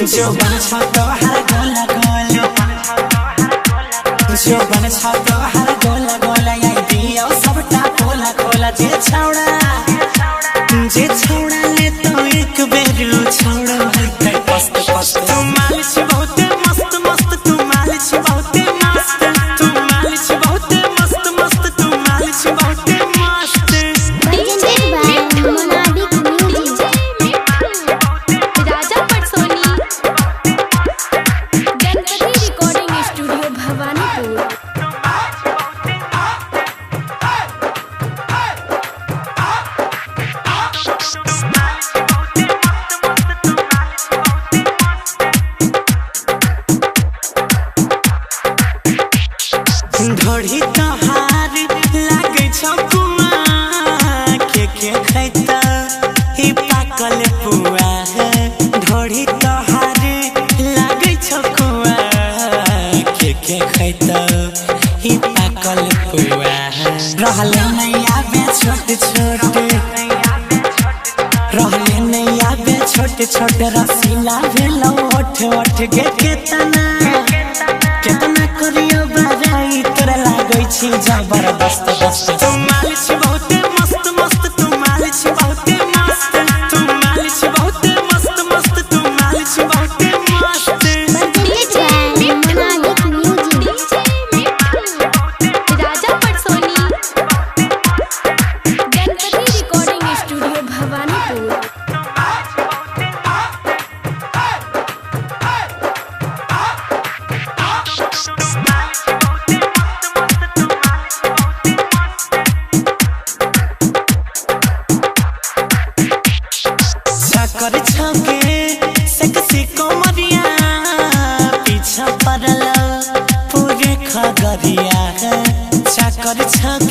जो बन छ तोहर गोला गोल, जो बन छ तोहर गोला गोल, आई दियो सबटा खोला खोला। जे छौड़ा ले तो एक बेर छौड़ा है मस्त मस्त। तू माल छी बहुते मस्त मस्त, तू माल छी बहुते मस्त, तू माल छी बहुते मस्त मस्त, तू माल छी बहुते मस्त। Presented by Monabik Music. Raja Patsoni. Ganpati recording studio Bhawanipur. ढोढ़ी तोहार लागै छौ कुआ, के के खैता ही पाकल पुआ। ढोढ़ी तोहार लागै छौ कुआ, के खैता ही पाकल पुआ। रहले नहीं आबे छोट छोट, रहले नहीं आबे छोट छोट, रसीला भेलौ ओठ ओठ के। केतना केतना करियो बड़ाई, तोरा लागै छी जबरदस्त दस्त। तू माल छी बहुते मस्त मस्त, तू माल छी बहुते मस्त, तू माल छी बहुते मस्त मस्त, तू माल छी बहुते मस्त। Presented by Monabik Music. Raja Patsoni. Ganpati recording studio Bhawanipur. चकर छके सेक्सी कोमरिया, पीछा पड़ल पूरे खगरिया। चकर छके